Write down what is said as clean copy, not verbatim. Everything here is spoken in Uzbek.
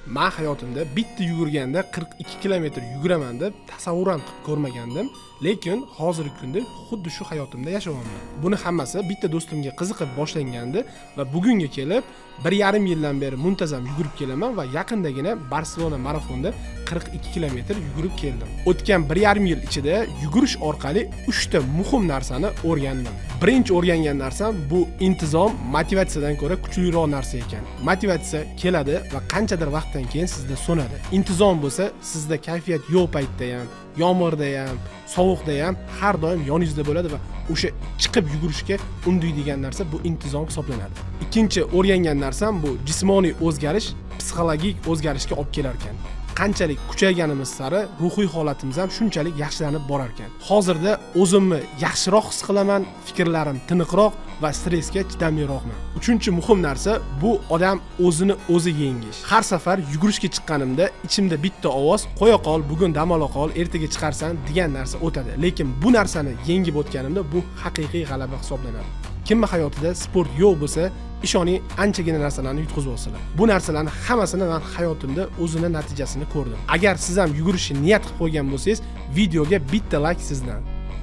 Man hayotimda bitta yugurganda 42 kilometr yuguraman deb tasavvur ham qilib ko'rmagandim, lekin hozirgi kunda xuddi shu hayotimda yashayapman. Buni hammasi bitta do'stimga qiziqib boshlangandi va bugunga kelib 1,5 yildan beri muntazam yugurib kelaman va yaqindagina Barselona marafonida 42 kilometr yugurib keldim. O'tgan 1,5 yil ichida yugurish orqali 3 ta muhim narsani o'rgandim. Birinchi o'rgangan narsam bu intizom motivatsiyadan ko'ra kuchliroq narsa ekan. Motivatsiya keladi va qanchadir vaqtdan keyin sizda so'nadi. Intizom bo'lsa, sizda kayfiyat yo'q paytda ham, yomg'irda ham, sovuqda ham har doim yoningizda bo'ladi va o'sha chiqib yugurishga undaydigan narsa bu intizom hisoblanadi. Ikkinchi o'rgangan narsam bu jismoniy o'zgarish psixologik o'zgarishga olib kelar ekan. Qanchalik kuchayganimiz sari ruhiy holatimiz ham shunchalik yaxshilanib borar ekan. Hozirda o'zimni yaxshiroq his qilaman, fikrlarim tiniqroq va stressga chidamliroqman. Uchinchi muhim narsa bu odam o'zini o'zi yengish. Har safar yugurishga chiqqanimda ichimda bitta ovoz "Qo'ya qol, bugun dam ola qol, ertaga chiqarsan" degan narsa o'tadi. Lekin bu narsani yengib o'tganimda bu haqiqiy g'alaba hisoblanadi. Kimni hayotida sport yo'q bo'lsa, ishoning, anchagina narsalarni yutqizib. Bu narsalarni hammasini men hayotimda o'zini natijasini ko'rdim. Agar siz ham yugurishni niyat qilib qo'ygan bo'lsangiz, videoga bitta like sizdan.